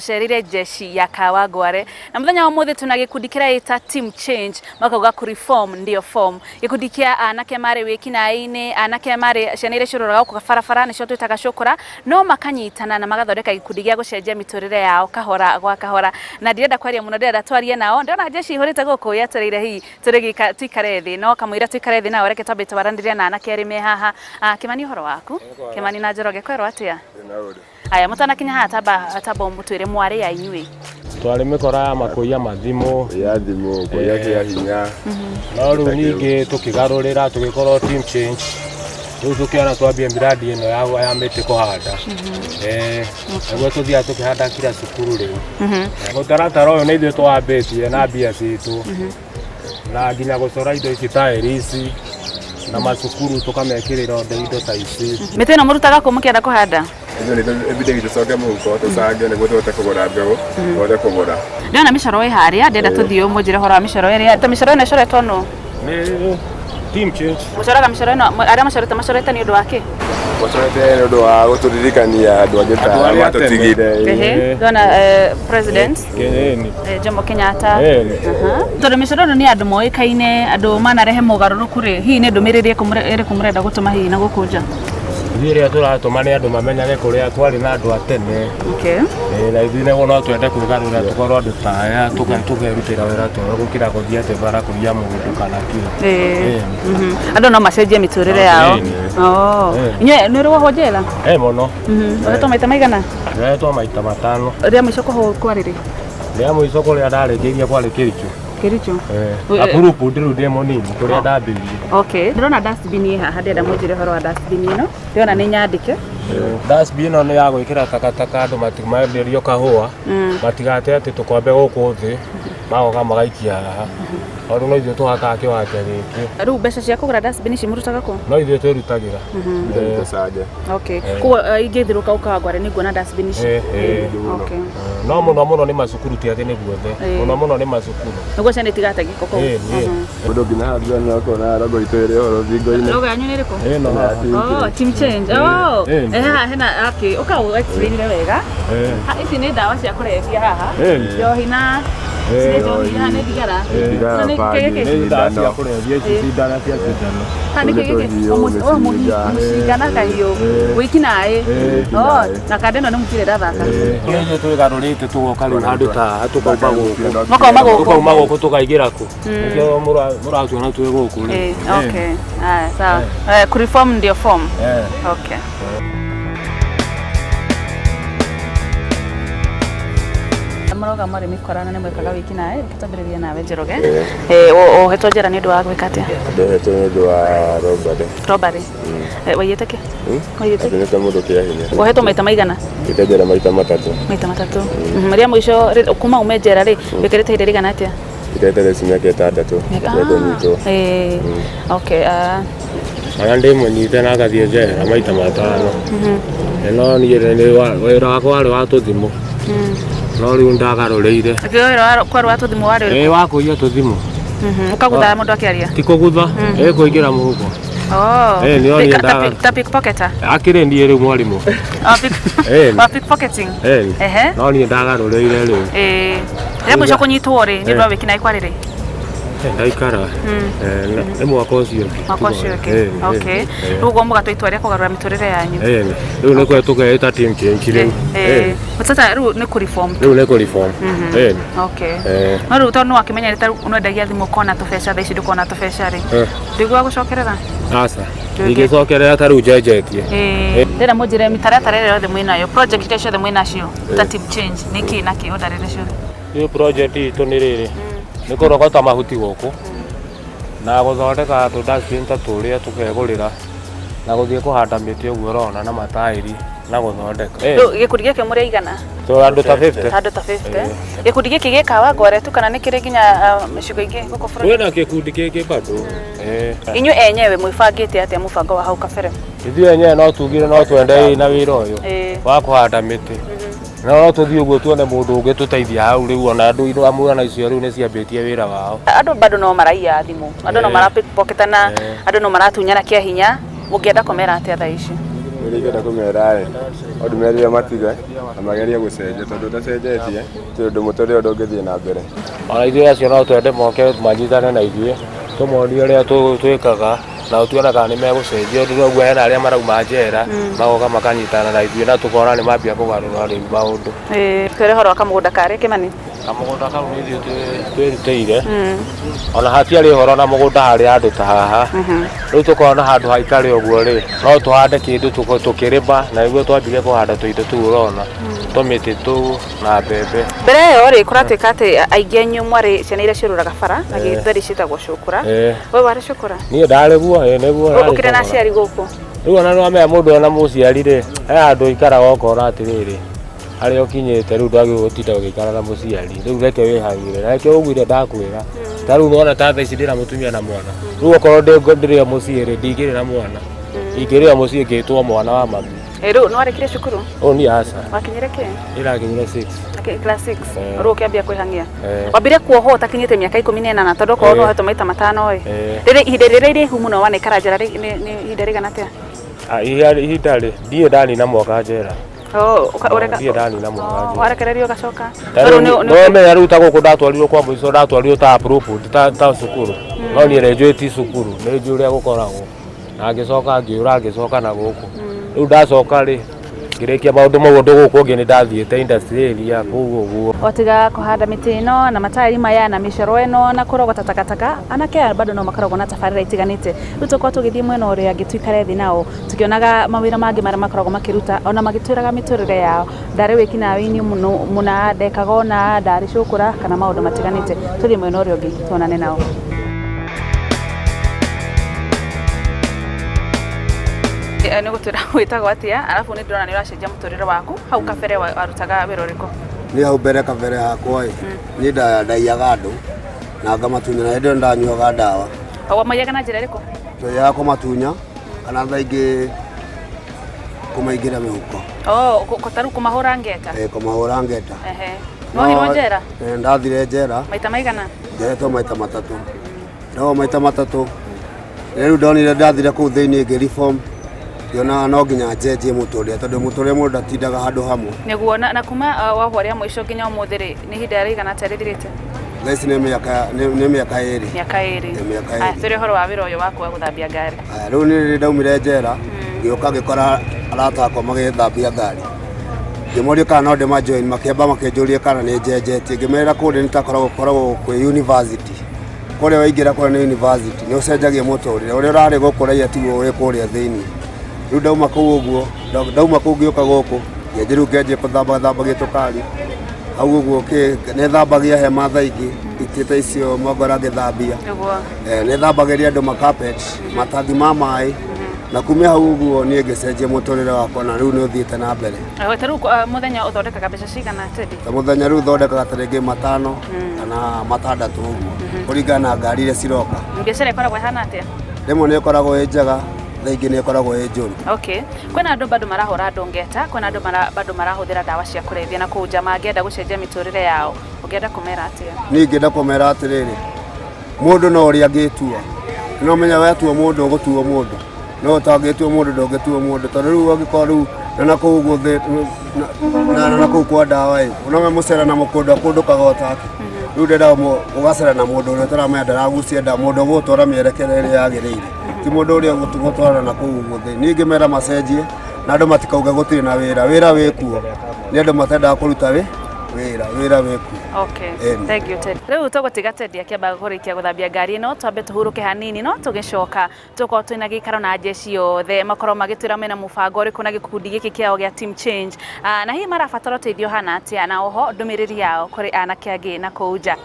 Tũcereire jeshi ya Kawangware na mũthenya wa ũmũthĩ tuna gĩkundi kĩreĩta Team Change, makauga kũ reform ndio form. Gĩkundi kĩa anake marĩ wĩkinaĩ-inĩ, anake marĩ ciana iria ciũrũraga gũkũ barabara nĩcio twĩtaga cũkũra, no makanyitana na magathondeka gĩkundi gĩa gũcenjia mĩtũrĩre yao kahora gwa kahora. Na ndirenda kwaria mũno, ndĩrenda twarie nao. Ndĩrona jeshi ihũrĩte gũkũ yetereire hihi tũrĩgĩka tuikare thĩ, no kamũira tuikare thĩ nao reke twambe twaranĩrie na anake erĩ me haha. Ah, Kĩmani, ũhoro waku? Kĩmani na Njoroge, kwerwo atĩa? Aya, mũtanakinya haha, tamba mũtwĩre mwarĩ ya inyuĩ. Twarĩ mĩkora ya makũiya mathimũ. Ya thimũ, kũiya kĩa hinya. No rĩu ningĩ tũkĩgarũrĩra, tũgĩkorwo Team Change. Rĩu tũkĩona twambie miradi ĩno ya mĩtĩ kũhanda. Nĩguo tũthiaga tũkĩhanda kila cukuru rĩu. Mũtaratara ũyũ nĩ ithuĩ twambĩtie na mbia citũ, na nginya gũcora indo ici, taĩri ici, na macukuru tũkamekĩrĩra indo ta ici. Mĩtĩ ĩno mũrutaga kũ mũkĩenda kũhanda? Ithuĩ nĩ ibindi tũcoke mũhuko, tũcange nĩguo tũhote kũgũra mbegũ, tũhote kũgũra. Ndĩrona mĩcoro ĩ harĩa, ndĩrenda tũthiĩ mũnjĩre ũhoro wa mĩcoro ĩrĩa. Ta mĩcoro ĩno ĩcoretwo nũ? Nĩ Team Change. Mũcoraga mĩcoro ĩno, arĩa macorete macorete nĩ ũndũ wa kĩ? Macorete nĩ ũndũ wa gũtũririkania andũ angĩ ta Andũ arĩa tene. matũtigire. Ehe, ndona president Jomo Kenyatta. Aha. Tondũ mĩcoro ĩno nĩ andũ moĩkaine, andũ manarehe mogarũrũku rĩ, hihi nĩ ndũmĩrĩri ĩrĩkũ mũrenda gũtũma hihi na gũkũ nja? Ithuĩ ĩrĩa tũratũma nĩ andũ mamenyage kũrĩa twarĩ na andũ a tene. Na ithuĩ nĩguo no twende kwĩgarũra tũkorwo andũ ta aya, tũkerutĩra wĩra ta ũyũ gũkĩra gũthiĩ atĩ bara kũiya mũndũ kana kĩ. Andũ no macenjie mĩtũrĩre yao. Inyuĩ nĩ ũrĩ wohwo njera? Mũno. Wohetwo maita maigana? Ndohetwo maita 5. Rĩa mũico kũhwo kwarĩ rĩ? Rĩa mũico kũrĩa ndarĩkĩirie kwarĩ Kericho. Kericho? Akurupu ndĩrũ ndĩ mũnini kũrĩa ndambĩrĩirie. Okay. Ndĩrona dustbin ĩ haha, ndĩrenda mũnjĩre ũhoro wa dustbin ĩno. Ndĩrona nĩ nyandĩke. Dustbin ĩno nĩ ya gwĩkĩra takataka andũ matimenderio kahũa, matigate atĩ tũkombe gũkũ thĩ, magoka magaikia haha. Tondũ no ithuĩ tũhakaga kĩwanja gĩkĩ. Rĩu mbeca cia kũgũra dustbin ici mũrutaga kũ? No ithuĩ twĩrutagĩra. Tũcange. Okay. Koguo ingĩthirũka ũkawangware nĩ nguona dustbin ici. Okay. No mũno mũno nĩ macukuru, ti atĩ nĩ guothe. Mũno mũno nĩ macukuru. Nĩguo ciana itigate gĩko kũu. Mũndũ nginya haha thutha no kuona logo itũ ĩrĩ ho rũthingo-inĩ. Logo yanyu nĩ ĩrĩkũ? Ĩno haha. Oh, Team Change. Oh. Haha hena okay, ũka ũ explain wega. Ha, ici nĩ ndawa cia kũrebia haha. Njohi na nĩ njohi, haha nĩ thigara. Thigara, Na nĩ kĩ bangi. gĩkĩ? Nĩ ndawa cia kũrebia ici, cindano cia cindano. Haha nĩ kĩ gĩkĩ? Tũhiũ, Oh, mĩcinga. mũcinga na kahiũ. Wĩkinaĩ. Oh, na kanda ĩno nĩ mũbira ĩrathaka. Nĩ ithuĩ twĩgarũrĩte tũgoka rĩu handũ ta haha, tũkauma gũkũ. Mũkauma gũkũ. Tũkauma gũkũ tũkaingĩra kũ? Nĩkĩo mũratuona twĩ gũkũ rĩu. Okay. Haya, sawa. Kureform ndio form. Okay. Mũroga mwarĩ mĩkora na nĩ mwĩkaga wiki naĩ, reke twambĩrĩrie nawe Njoroge. Wohetwo njera nĩ ũndũ wa gwĩka atĩa? Ndohetwo nĩ ũndũ wa robbery. Robbery. Waiyĩte kĩ? Waiyĩte kĩ? Ndatunyĩte mũndũ kĩa hinya. Wohetwo maita maigana? Ndĩte njera maita 3. Maita 3. Rĩa mũico kuma ume njera rĩ, wĩkĩrĩte ihinda rĩigana atĩa? Ndĩte theci mĩaka 6. Rĩa kũnyitwo. Okay. Ona ndĩ mũnyite na ngathiĩ njera maita 5. No niĩ wĩra wakwa warĩ wa tũthimũ. No rĩu ndagarũrĩire. Akĩoya wĩra wa kwarĩ wa tũthimũ warĩ ũrĩkũ? Wa kũiya tũthimũ. Ũkagutha mũndũ akĩaria? Ti kũgutha, kũingĩra mũhuko. Oh. Nĩ onire Ta pickpocketer? Akĩrĩ niĩ rĩu mwarimũ. Oh, pickpocketing? No niĩ ndagarũrĩire rĩu. Rĩa mũico kũnyitwo rĩ, nĩ ũndũ wa wĩkinaĩ kwarĩ rĩ? Ndaikara. Nĩ mwaka ũcio ũngĩ. Mwaka ũcio ũngĩ. Okay. Rĩu ũguo mũgatua itua rĩa kũgarũra mĩtũrĩre yanyu. Rĩu nĩkũo tũkeĩta Team Change rĩu. Sasa rĩu nĩ kũ-reform. Rĩu nĩ kũ-reform. Okay. No rĩu tondũ nĩwakĩmenyerete rĩu nĩwendagia thimũ ũkona tũbeca, thaa ici ndũkona tũbeca rĩ. Ndũiguaga gũcokerera? Aca. Ndingĩcokerera ta rĩu njenjetie. Ndĩrenda mũnjĩre mĩtaratara ĩrĩa yothe mwĩnayo, project iria ciothe mwĩnacio ta Team Change, nĩ kĩ na kĩ, ũndarĩrie ciothe. Rĩu project itũ nĩ rĩrĩ, nĩ kũrogota mahuti gũkũ na gũthondeka tũ dustbin ta tũrĩa tũkegũrĩra na gũthiĩ kũhanda mĩtĩ ũguo ũrona na mataĩri na gũthondeka. Rĩu gĩkundi gĩkĩ mũrĩ aigana? Tũ andũ ta 50. Andũ ta 50. Gĩkundi gĩkĩ gĩ Kawangware tu kana nĩ kĩrĩ nginya icigo ingĩ gũkũ bũrũri? Kwĩna gĩkundi kĩngĩ bado. Inyuĩ enyewe mwĩbangĩte atĩa mũbango wa hau kabere? Ithuĩ enyewe no tugire no twende na wĩra ũyũ wa kũhanda mĩtĩ. No tũthiĩ ũguo tuone mũndũ ũngĩ tũteithia hau rĩu, ona andũ amwe ona icio rĩu nĩ ciambĩtie wĩra wao. Andũ bado no maraiya thimũ, andũ no mara pickpocketana, andũ no maratunyana kĩa hinya. Mũngĩenda kũmera atĩa thaa ici? Ũrĩa ingĩenda kũmera ĩ, no ndĩmerire matige na magerie gũcenjia tondũ ũtacenjetie ti ũndũ mũtũrĩre ndũngĩthiĩ na mbere. Ona ithuĩ acio no twende moke manyitane na ithuĩ tũmonie ũrĩa twĩkaga na tuone kana nĩ megũcenjia ũndũ noguo hena arĩa marauma njera magoka makanyitana na ithuĩ na tũkona nĩ mambia kũgarũra rĩu maũndũ. Twĩre ũhoro wa kamũgũnda karĩa Kĩmani. Kamũgũnda kau nĩ ithuĩ twĩrutĩire ona hatiarĩ ũhoro na mũgũnda harĩ handũ ta haha rĩu tũkona handũ haikare ũguo rĩ no tũhande kĩndũ tũkĩrĩma na nĩguo twambire kũhanda tũindo tũu ũrona tũmĩtĩ tũu na mbembe. Mbere ĩyo rĩ kũratuĩka atĩ aingĩ anyu mwarĩ ciana iria ciũrũraga bara na gĩthweri ciĩtagwo cũkũra. We warĩ cũkũra? Niĩ ndarĩ guo, ĩĩ nĩguo. Ũkĩrĩ na aciari gũkũ? Rĩu ona nĩwamenya mũndũ ena mũciari rĩ, he handũ ũikaraga ũkona atĩrĩrĩ, harĩa ũkinyĩte rĩu ndwagĩrĩirwo gũtinda ũgĩikara na mũciari, rĩu reke wĩhang'ĩre, na nĩkĩo ũiguire ndakwĩra, ta rĩu nĩwona ta thaa ici ndĩna mũtumia na mwana, rĩu okorwo ndĩrĩ o mũciĩ rĩ, ndingĩrĩ na mwana, ingĩrĩ o mũciĩ ngĩtwo mwana wa mami. Rĩu nĩwarĩkirie cukuru? Ũũ niĩ aca. Wakinyire kĩ? Ndĩrakinyire 6. Class 6. Rĩu ũkĩambia kwĩhang'ia. Wambire kuohwo ũtakinyĩte mĩaka 18 tondũ okorwo nĩwohetwo maita matano ĩ. Rĩrĩ ihinda rĩrĩa iraihu mũno wanaikara njera nĩ ihinda rĩigana atĩa? Ihinda rĩ, ndirĩ ndanina mwaka njera. Ndirĩ ndanina mwaka njera. Warekererio ũgacoka? Nĩwamenya rĩu ta gũkũ ndatwarirwo kwa mũico ndatwarirwo ta approved ta cukuru. No niĩ nĩnjũĩ ti cukuru, nĩnjũĩ ũrĩa gũkoragwo. Na ngĩcoka ngĩũra ngĩcoka na gũkũ. Rĩu ndacoka rĩ, ngĩrĩkia maũndũ mau ũndũ gũkũ ũngĩ nĩ ndathiĩte industry area kũu ũguo. Otiga kũhanda mĩtĩ ĩno na mataĩri maya na mĩcoro ĩno na kũrogota takataka, anake aya bado no makoragwo na tabarĩra itiganĩte. Rĩu tũkorwo tũgĩthiĩ mwena ũrĩa ũngĩ tũikare thĩ nao tũkĩonaga mawĩra mangĩ marĩa makoragwo makĩruta ona magĩtwĩraga mĩtũrĩre yao. Ndarĩ wĩkinaĩ-inĩ mũna, ndekaga ũna, ndarĩ cũkũra kana maũndũ matiganĩte. Tũthiĩ mwena ũrĩa ũngĩ tuonane nao. Nĩ gũtwĩra wĩtagwo atĩa, arabu nĩ ndĩrona nĩ ũracenjia mũtũrĩre waku. Hau kabere warutaga wĩra ũrĩkũ? Niĩ hau mbere kabere hakwa ĩ, niĩ ndaiyaga andũ na ngamatunya na hĩndĩ ĩyo ndanyuaga ndawa. Wamaiyaga na njĩra ĩrĩkũ? Twaiyaga kũmatunya kana thaa ingĩ kũmaingĩra mĩhuko. Oh, ta rĩu kũmahũra ngeta? Kũmahũra ngeta. Wohirwo njera? Ndathire njera. Maita maigana? Njeretwo maita matatũ. Ndohwo maita matatũ. Rĩu ndonire ndathire kũu thĩinĩ ngĩ reform ngĩona no nginya njenjie mũtũrĩre tondũ mũtũrĩre mũndũ ndatindaga handũ hamwe. Nĩguo na kuma wohwo rĩa mũico nginya ũmũthĩ rĩ, nĩ ihinda rĩigana atĩa rĩthirĩte? Thaa ici nĩ mĩaka nĩ mĩaka ĩrĩ. Mĩaka ĩrĩ. Nĩ mĩaka Aya, ĩrĩ. twĩre ũhoro wa wĩra ũyũ waku wa gũthambia ngari. Aya, rĩu niĩ rĩrĩa ndaumire njera ngĩũka ngĩkora arata akwa magĩthambia ngari. Ngĩmoria kana no ndĩma join makĩamba makĩnjũria kana nĩ njenjetie. Ngĩmera kũrĩa nĩ takoragwo koragwo kwĩ university. Kũrĩa waingĩra kũrĩa nĩ university nĩ ũcenjagia mũtũrĩre. Ũrĩa ũrarĩ gũkũ raiya tiguo wĩ kũrĩa thĩinĩ. Rĩu ndauma kũu ũguo, ndauma kũu ngĩũka gũkũ, ngĩanjia rĩu ngĩanjia gũthambathambagia tũkari. Hau ũguo nĩ thambagia hema thaa ingĩ, itĩ ta icio mwangora ngĩthambia. Nĩ thambagĩria andũ ma carpet, matangi ma maĩ. Na kumia hau ũguo niĩ ngĩcenjia mũtũrĩre wakwa na rĩu nĩ ũthiĩte na mbere. Ta rĩu mũthenya ũthondekaga mbeca cigana Teddy? Ta mũthenya rĩu thondekaga ta rĩngĩ matano kana matandatũ ũguo kũringana na ngari iria ciroka. Biacara ĩkoragwo ĩhana atĩa? Rĩmwe nĩ ĩkoragwo ĩ njega, thaa ingĩ nĩ ĩkoragwo ĩ njũru. Okay. Kwĩna andũ bado marahũra andũ ngeta, kwĩna andũ bado marahũthĩra ndawa cia kũrebia na kũu nja mangĩenda gũcenjia mĩtũrĩre yao, ũngĩenda kũmera atĩa? Niĩ ingĩenda kũmera atĩrĩrĩ, mũndũ no ũrĩa angĩtua. No ũmenye wetua mũndũ ũgũtuo mũndũ. No ũtangĩtua mũndũ ndũngĩtuo mũndũ. Tondũ rĩu angĩkorwo rĩu na nakũu ũguo thĩ na nakũu kwa ndawa ĩ, no mũcera na mũkũndũ akũndũkaga o take. Rĩu ndĩrenda ũgacera na mũndũ ũrĩa ũtaramenya ndaragucia ndawa, mũndũ ũgũgũtwara mĩerekera ĩrĩa yagĩrĩire. Ti mũndũ ũrĩa ũgũtwara nakũu ũguo thĩ. Niĩ ingĩmera macenjie na andũ matikauge gũtirĩ na wĩra. Wĩra wĩkuo. Nĩ andũ matendaga kũruta wĩra, wĩra wĩkuo. Okay. Thank you Teddy. Rĩu tũgũtiga Teddy akĩamba kũrĩkia gũthambia ngari ĩno, twambe tũhurũke hanini no tũgĩcoka tũkorwo twĩna gĩikaro na njeci yothe makorwo magĩtwĩra mena mũbango ũrĩkũ na gĩkundi gĩkĩ kĩao gĩa Team Change, na hihi marabatara ũteithio hana atĩa, na oho ndũmĩrĩri yao kũrĩ anake angĩ na kũu nja.